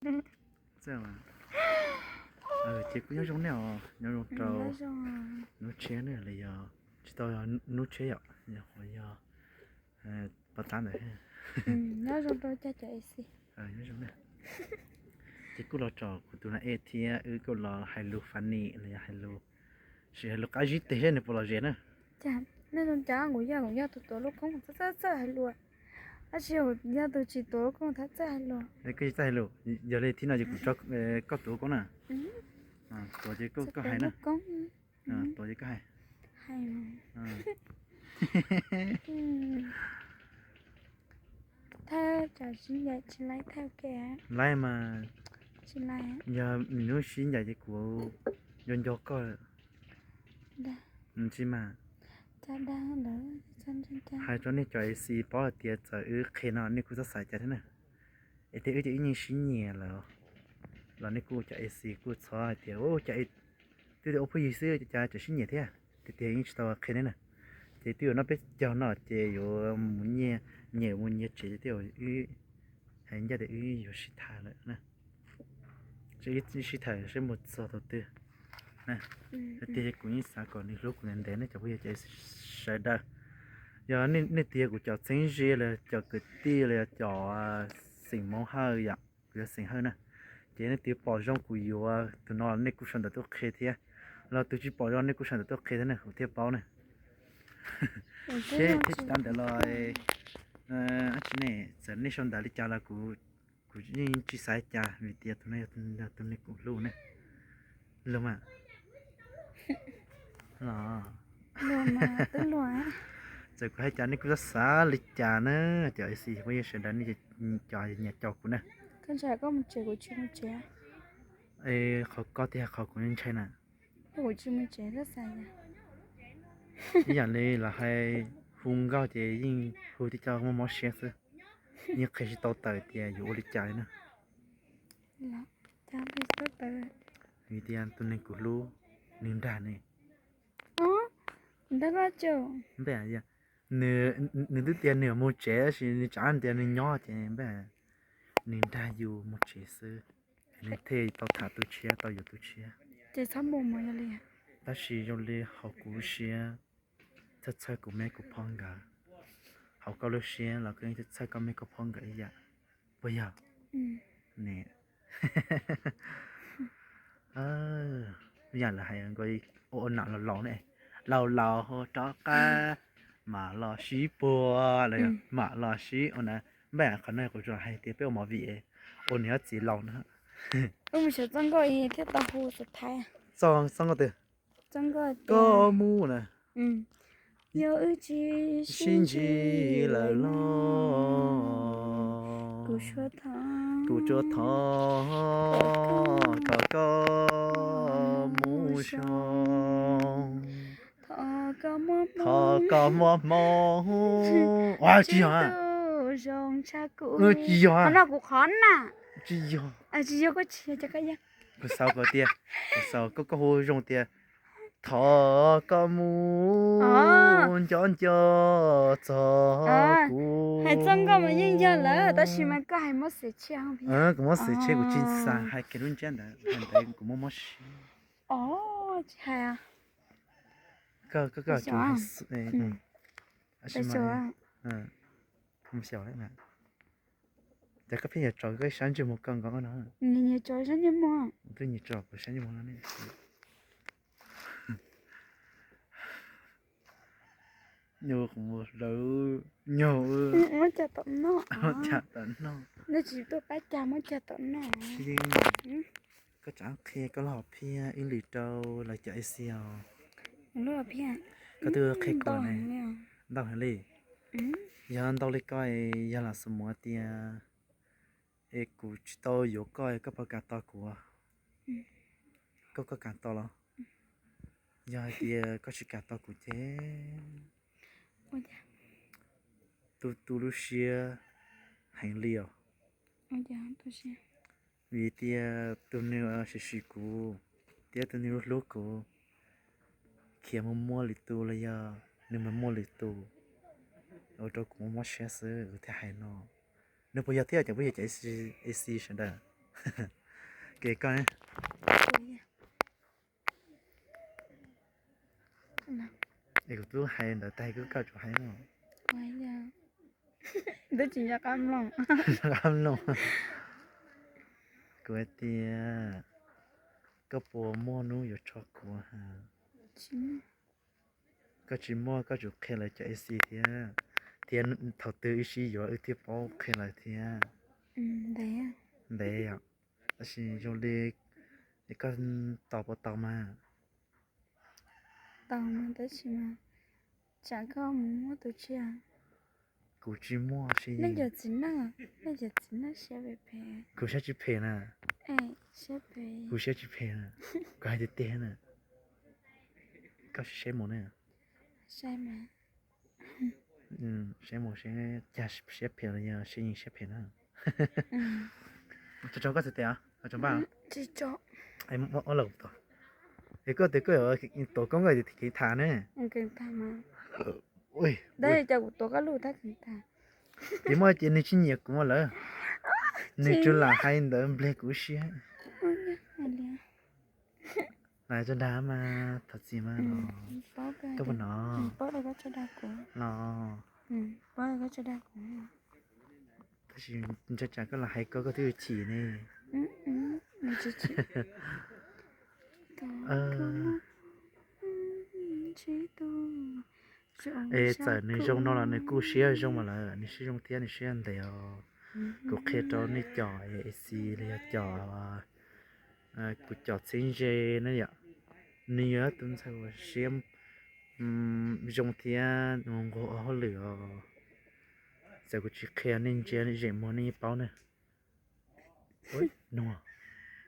Txawj mas. Ces kuj nyob zoo nej os, nyob zoo rau hnub tshiab ne los yog tsis tau hnub tshiab yom, yog qhuav yog pov tab ntawd. Nyob zoo rau cov ac, nyob zoo na. Ces kuj los tsom kuv tus na e thiab wb kuj los hais lus funny los yog hais lus, sim hais lus qab zib teg seb nws puas lom zem na. Cas nej zoo cas kuv yog, kuv yog tus tuav lub koob txawj txawj hais lus, tab sis yog tus tsis tuav lub koob txawj hais lus. Koj tsis txawj hais lus, yog li thib no ces kuv tso koj tuav koob na. Tuav ces koj hais na. Tuav ces koj hais. Thawj cov sib ncaim tsis laib thawj ke. Laib mas. Tsis laib. Yog hnub sib ncaim ces kuv yuav nco koj. Tsis mas. Hais rau nej cov ac paub hais tias txawm wb qhia no nej kuj txhob xav cas thiab na. Es tias wb ces wb yeej sib nyiam lawm los nej kuj cov ac kuj txhob hais tias cov twb ua phooj ywg xwb cas tseem sib nyiam thiab, tias tias yeej tsis tau qhia nej na. Ces twb yuav noj peb caug no ces yuav mus nyias, nyias mus nyias tsev ces twb yuav wb hais ncaj tias wb yuav sib tham lawm na. Sib tham seb mus txog thaum twg. Tiag tiag kuv yeej xav kom nws hlub kuv ntev ntev ne cov phooj ywg cov sawv daws. Yog nej tiag kuv cov txheeb ze los cov kwv tij los yog cov xeem Hmoob Hawj yom, kuv yog xeem Hawj na, ces nej twg pom zoo kuv yuav tus no nej kuj sau ntawv tuaj qhia thiab, los tus tsis pom zoo nej kuj sau ntawv tuaj qhia thiab na kuv thiaj paub na. Thiab tsis tas ntawd los, tsis ne, txawm nej sau ntawv li cas los kuv, kuv yeej tsis xav cas vim tias tus no yog tus neeg kuv hlub ne. Luag mas. Txawm kuv hais cas nej kuj xav xav li cas na, cov ac phooj ywg sawv daws nej cov nyiam caum kuv na. Qhov koj tiag qhov kuv ntshai na. Ib yam li lawv hais hu nkauj ces yeej hu tib co muaj mob siab xwb, yeej qhia tsis tau tawm tias yuav ua li cas li na. Vim tias tus neeg kuv hlub nws nrag ne. Npej, nws twb tias nws mus tsev tab sis nws tseem tias nws nyob ces npej, nws nrag yus mus tsev xwb, nws thiaj tau tham tus tshiab tau yuav tus tshiab. Tab sis zoo li hauv kuv siab txhawj txhawj kuv me kuv phob nkawd, hauv koj lub siab los koj yeej txhawj txhawj koj me koj phob nkawd ib yam, puas yog? Ne, yam lawv hais ua nam laus laus ne, laus laus hu rov qab, mam los sib puag los yog mam los sib ua na. Npaj qhov no kuv tsuas hais tias peb ua movie ua niam txiv laus na. Wb mus xyuas txoj nkauj thiaj tau hu xav thaiv. Txoj nkauj twg? Koj mus na. Yog wb tsis sib ntsib lawm los kuv tsuas thov kom koj mus zoo. Thov koj muaj hmoo. Tsis yog, tsis yog, qhov no kuv qhov na. Tsis yog, tsis yog, koj tsis yog, kuv xav kom tias, kuv xav koj, koj hu zoo tias thov koj mus nco nco txog kuv. Hais txog nkauj mas yeej yog lawm tab sis mas koj hais muab xwm tshia. Kuv muab xwm tshia, kuv tsis xav hais kiag lub ntsiab ntawd, hais ntawd kuv muaj mob siab. Tsis hais. Koj, koj, koj, xyov. Ces koj pheej yuav tso koj sab ntsej muag koj nkaus no. Twb nyias tso kuv sab ntsej muag no ne. Nyuj qhov muag hlawv, nyuj muab cog tom noj, cog tom noj. Nej tsis tuaj pab cog muab cog tom noj. Koj tsam qhia koj los hom phiaj ib lwm rau lawv cov A C os. Koj twb qhia kuv ntau heev li. Yog ntau li koj, yog lam xav muab tias es kuv tsis tau yuav koj, koj puas kam tos kuv? Koj, koj kam tos los? Yog hais tias koj tsis kam tos kuv ces tu tu lub siab heev li os. Vim tias tus neeg uas sim sim kuv thiab tus neeg hlub hlub kuv khiav mus muaj lwm tus los yog nws mus muaj lwm tus, ua rau kuv mob mob siab xwb kuv thiaj hais no. Nws puas yog thiab cov phooj ywg cov A C sawv daws? Ke koj ne? Es kuv twb hais ntawd tag koj tsum hais no. Twb tsis nco qab mloog. Qab mloog. Kuv hais tias koj puas muaj hnub yuav tso kuv ha? Koj tsis muaj koj tsum qhia lawv cov A C thiab, thiab thaum twg wb sib yuav wb thiaj paub qhia lawv thiab. Ntev yom, tab sis zoo li koj tau puas tau mas? Tau mas tab sis mas tsam koj mus muab tus tshiab. Kuv tsis muaj si. Nej cov txiv neej, nej cov txiv neej siab phem phem. Kuv siab tsis phem na. Siab phem. Kuv siab tsis phem na. Kuv hais tiag tiag na. Koj saib mus ne. Saib mas. Saib mus seb cas siab phem los yog siab yeej siab phem na. Tso tso koj txhais tes os, tso npaj. Tsis tso. Ua lawm tus. Es koj tias koj yuav tuav koob koj kev tham ne. Tab cas kuv tuav koj lub tab kev tham. Ces muaj ces nws tsis nyiam kuv lawm. Nws tsuas lam hais ntawd npleg kuv siab. Hais tso dag mas thov txim mas. Koj puas hnov? Los. Tab sis ntshai tsam koj los hais koj koj twb chim ne. Es txawm nws zoo no los nws kuj siab zoo mas lawm, nws siab zoo thiab nws siab ntev os. Kuv qhia rau nej cov A C los yog cov, kuv cov txheeb ze ne yom, nws yog tus ntxhais uas siab zoo thiab nquag ua hauj lwm os. Txawm kuv tsis qhia nej ntsia zem muag nej yeej paub na. Nug,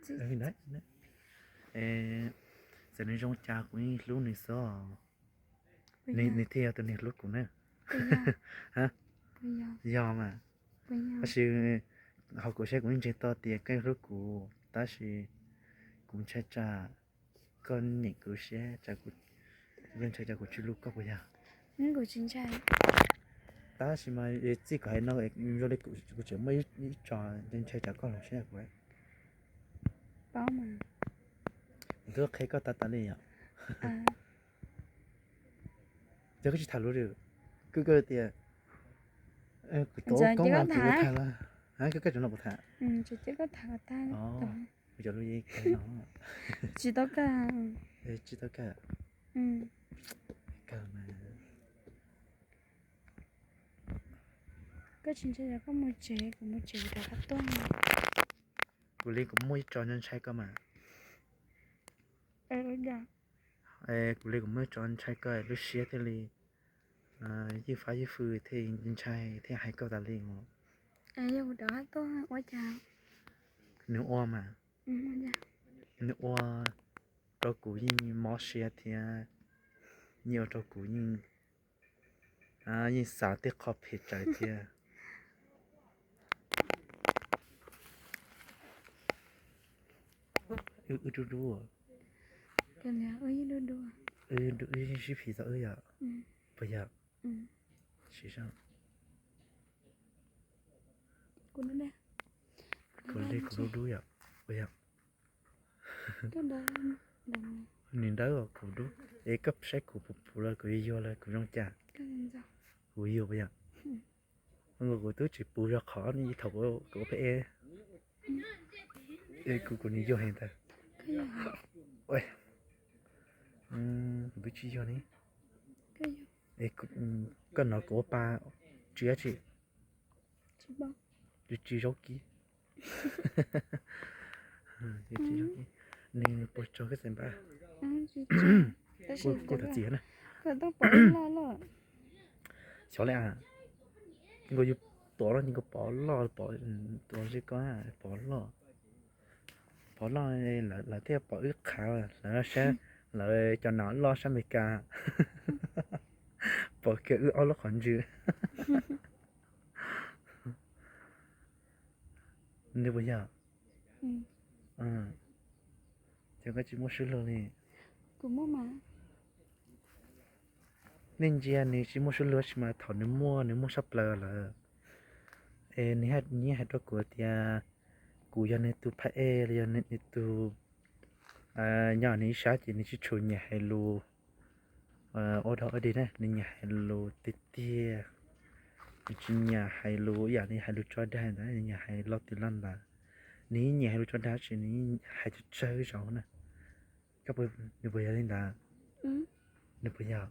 txawm nws zoo cas kuv yeej hlub nws xwb. Nws thiaj yog tus neeg hlub kuv na. Yog mas. Tab sis ho kuv saib kuv yeej ntseeg tau tias koj hlub kuv, tab sis kuv ntshai tsam koj nyeem kuv siab, ntshai tsam kuv tsis hlub koj puas yog? Tab sis mas txij kom hais no zoo li kuv tseem muaj ib tso, ntshai tsam koj hloov siab kuv. Kuv twb qhia koj tas tas li yom. Yog koj tsis tham lus li, koj tias kuv tuav koob mas kuv tham los, koj koj tseem no kuv tham. Kuv cov lus yeej kawg no. Tsis tau kawg. Tsis tau kawg. Kawg mas. Koj tsis ntshai koj mus tsev, kuv mus tsev rov qab tuaj. Kuv li kuv muaj ib tso ntshai koj mas. Kuv li kuv muaj ib tso ntshai koj lub siab thiaj li ywj fab ywj fwj thiaj ntshai thiaj hais koj tas li os. Nws ua mas, nws ua rau kuv yeej mob siab thiab, yeej ua rau kuv yeej, yeej xav tej qho phem tsawv thiab. Wb dub dub, wb sib phim tau wb yom, puas yog? Kuv li kuv dub dub yom, puas yog? Nws dawb kuv dub, es koj saib kuv puv puv los kuv yuag yuag los kuv zoo cas? Kuv yuag puas yog? Kuv twb tsis puv zog qhov thaum kuv ua peb e, es kuv kuv nim yuag heev ntawd. Kuv twb tsis yuag ne. Koj hnov kuv ua pa tsis dab tsi? Tsis zaub kib. Nws puas tso koj xav npaj? Kuj thov txim na. Xyov li a, nkaus yus pov loj, nkaus pov loj, pov, tuav ntshe koj pov loj, pov loj, lawv thiaj pom wb qhav, lawv saib, lawv cov nam loj sab Amelikas pom kiag wb ob lub qhov ntswg. Nws puas yog? Ces koj tsis muaj swb luag li. Nej ntsia nws tsis muaj swb luag tab sis mas thaum nws muaj, nws muaj sab plaws lawm. Es nws yeej hais rau kuv tias kuv yog nws tus phab ej los yog nws tus, nyob nws ib sab ces nws tsis tshua nyiam hais lus ua dog ua dig na, nws nyiam hais lus tiag tiag. Nws tsis nyiam hais lus ib yam li hais lus tso dag ntawd, nws nyiam hais lo twg lo ntawd. Nws yeej nyiam hais lus tso dag tab sis nws yeej hais tsawg tsawg zaus na. Koj puas, nws puas yog li ntawd? Nws puas yog?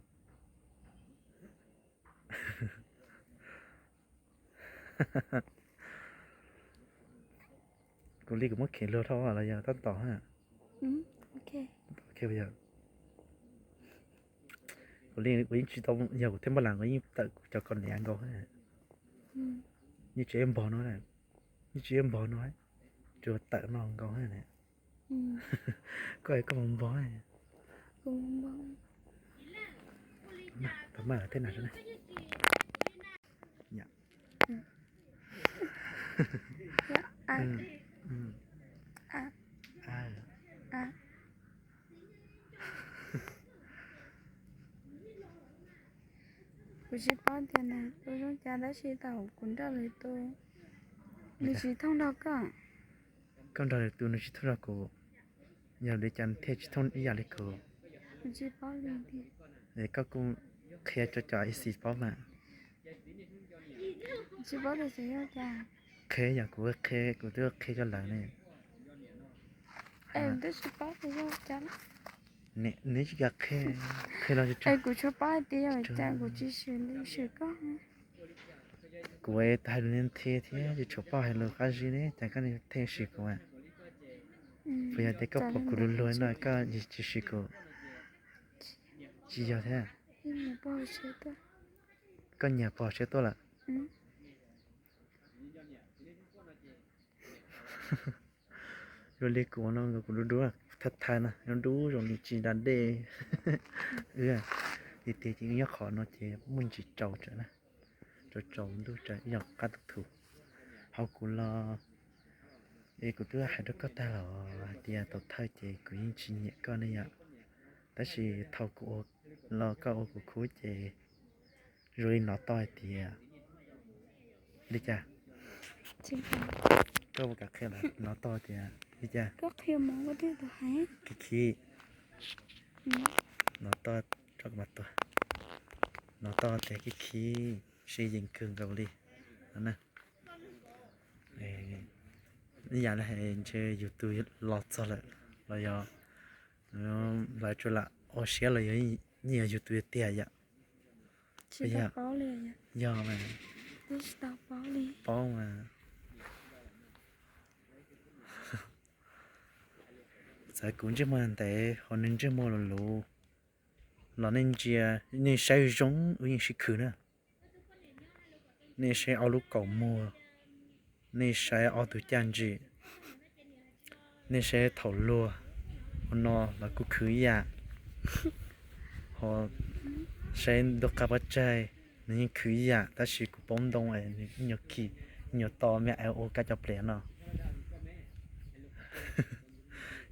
Kuv li kuv muab khev luag dhau los yog tab tom ha? Kuv li kuv yeej tsis tau, yog kuv thiab Npaj Las kuv yeej tawm kuv cov kaus hniav nkaus. Yeej tsis npog no, yeej tsis npog no, tsuas tawm no nkaus. Koj es koj mus npog. Tau maj tej na. Kuv tsis paub tias nws tu zoo cas tab sis thaum kuv nrog lwm tus, nws tsis thooj nrog koj. Koj nrog lwm tus nws tsis thooj nrog kuv, yog li cas nws thiaj tsis thooj ib yam li kuv? Kuv tsis paub li. Es koj kuj qhia rau cov ib xis paub mas. Tsis paub tias xyov yog cas. Qhia yam kuv qhia, kuv twb qhia rau lawv ne. Es twb tsis paub tias yog cas. Neb tsis kam qhia, qhia los es kuv tsuas paub hais tias yog cas kuv tsis swm li swm koj. Kuv hais lus nthi thiab tsis tshua paub hais lus qab zib ne, cas koj thiaj swm kuv? Puas yog tias koj pom kuv luag luag no koj tsis swm kuv? Tsis yog thiab. Koj nyiam pog siab tuaj lawm. Zoo li kuv no kuv dub dub thaiv thaiv na, zoo dub zoo li tsis da dej. Wb tiag tiag ces nyob qhov no ces muaj ntsis tsaus tsawv na, tsaus tsaus ntuj tsawv ib yam qab tus thuv. Hauv kuv los, es kuv twb hais rau koj tag los hais tias tau thawj ces kuv yeej tsis nyiam koj ne yom, tab sis thaum kuv los koj ua kuv khub ces zoo li hnov tau hais tias li cas? Koj puas kam qhia lawm? Hnov tau tias li cas? Khib khib. Hnov tau, hnov tau tias khib khib, siab yees kawg nkaus li no na. Ib yam li hais ntshe yus tus los txog lawm los yog lawv tsuas lam ua siab los yog yeej yog yus tus tiag yom? Yog mas, paub mas. Txawv kuv ntsej muag ntev ho nws ntsej muag luv luv los nej ntsia, nej saib zoo wb yeej sib khwm na. Nej saib ob lub kaus muag, nej saib ob tug caj ntsim, nej saib thaum luag, hauv no los kuj khwv ib yam, ho saib ntu qab pob tsaig nws yeej khwv ib yam tab sis kuv paub ntoo es nws nyuag khi, nyuag to me es ua kab cov plev no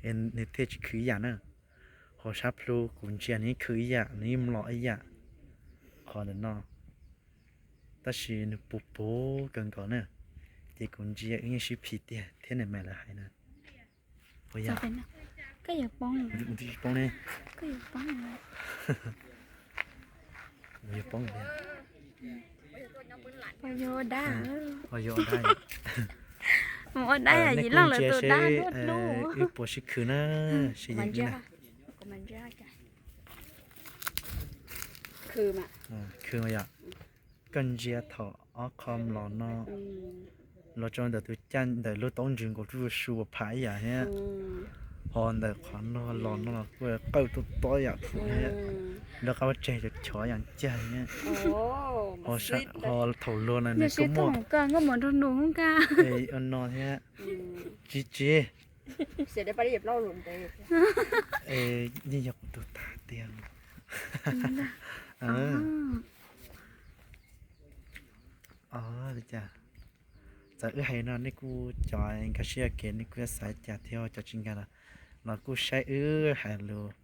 es nws thiaj tsis khwv ib yam na. Ho sab plhu kuv ntsia nws yeej khwv ib yam, nws yeej mlom ib yam qhov ntawm no, tab sis nws puv puv kawg nkaus na. Ces kuv ntsia wb yeej sib phim tiag thiab niam mas lawv hais na. Puas yog? Poob ne. Yog poob. Ua dab, ua dab, yim leej lawv tus dab luaj luaj. Wb puas sib khwm na, sib yeem na. Khwm yom. Koj ntsia thaum ob qho mlom no los rau ntawm tus caj ntawm lub taub ntsws nkaus tsuj su phav ib yam thiab. Ho ntawm qhov no los no los kuj qawj tob tob yam phuv thiab. Lub qab pob tseg cov chov yam ncag thiab. Ho thaum luag no nws kuj muaj no thiab. Tsis tsis, yeej yog kuv tus tag tiag. Li cas? Txawm wb hais no nej kuj cov nkag siab kev nej kuj xav cas thiab, cov tsis nkag los kuj saib wb hais lus,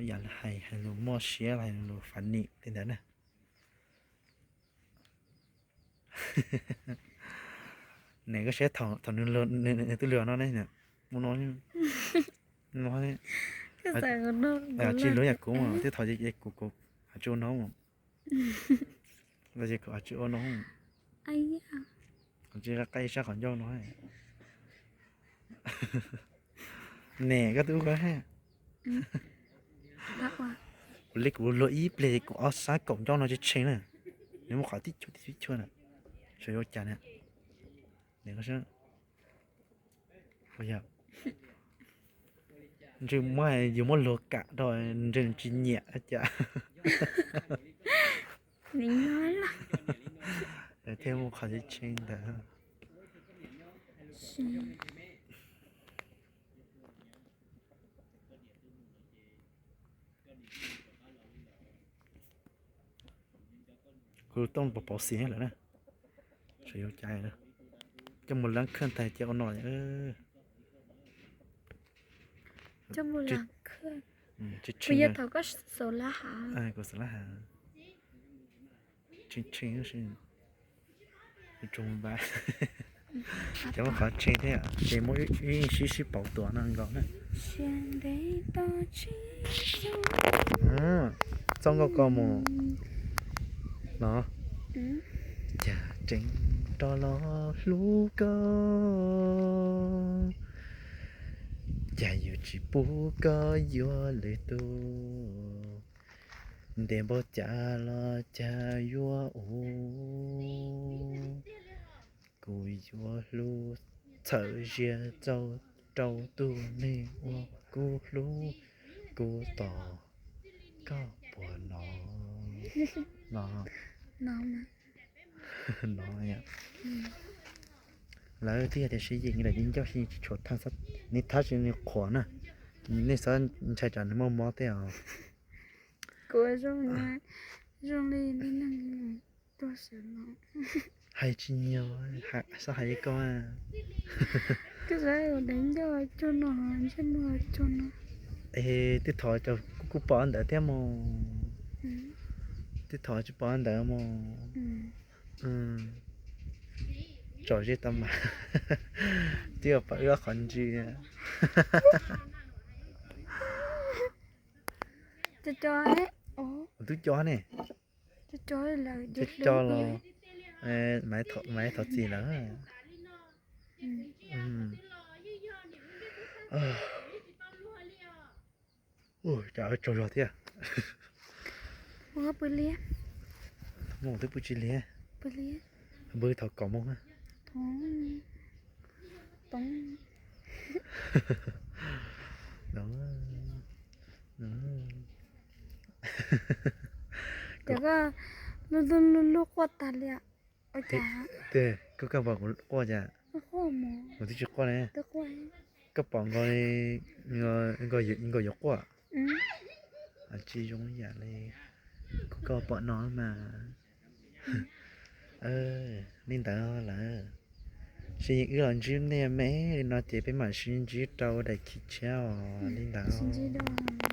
yam li hais, hais lus muaj siab los hais lus funny li ntawd na. Nim koj saib thaum nws twb lwg no ne, muaj no, no, tsis luv yam kuv mas twb thaum kuv kuv tsis ua no, tsis ua no, tsis qab ib sab qhov ncauj no. Nim koj twb ua kuv li kuv luag ib pliag kuv ob sab kaum ncauj no tshee tshee na, nws muaj qhov tib cuab tib cuab na, xyov yuav cas na. Ntsej muag yus muab luag kam rau ntsej tsis nyiam cas. Thiaj muaj qhov tshee tshee ntawd. Kuv tooj pov pov xim lawm na, xyov yuav cas, coj mus lab khaj tag ces ua no. Kuv xav lab hav, tshee tshee, cov muaj qhov tshee thiab ces muab wb sib sib pauv tuaj no nkaus na. Txoj nkauj ko mus no. Cas tseem rov los hlub koj, cas yuav tsis pub koj yuav lwm tus, ntev npaum cas los cas yuav ua, kuv yuav hlub txhawm zias rau tus neeg uas kuv hlub, kuv tos koj puas no. No, no, lawv twb yog tias sib yeem lawm ces ncauj xyov tsis tshua thaj, nws thaj tsis nws qhuav na, nej txhob ntshai tsam nws muaj mob tej os. Kuv zoo li neeg tuag sawv no. Hais tsis nyog, txhob hais li ko. Koj saib ua dev ncauj cuag no, ntsej muag cuag no. Es twb thov kuj pom ntawd thiab mog. Twb thov tsis pom ntawd mog. Tsom zeb tau mas, twb pom wb ob qhov ntswg. Twb co ne. Twb co los mas thov txim lawm. Cas tsaug zog thiab. Mus twb pw tsis liag, pw thaum kaum moos. Ces koj lub lub lub quaj tas li. Tiag, koj koj pom kuv quaj cas? Kuv twb tsis quaj ne. Koj pom nkaus yuav quaj? Tsis zoo yam li kuv koj pom no mas. Li ntawd lawm, sib yeem wb los ntsib nej me li no ces peb mam sib ntsib rau daim khi tshiab os li ntawd.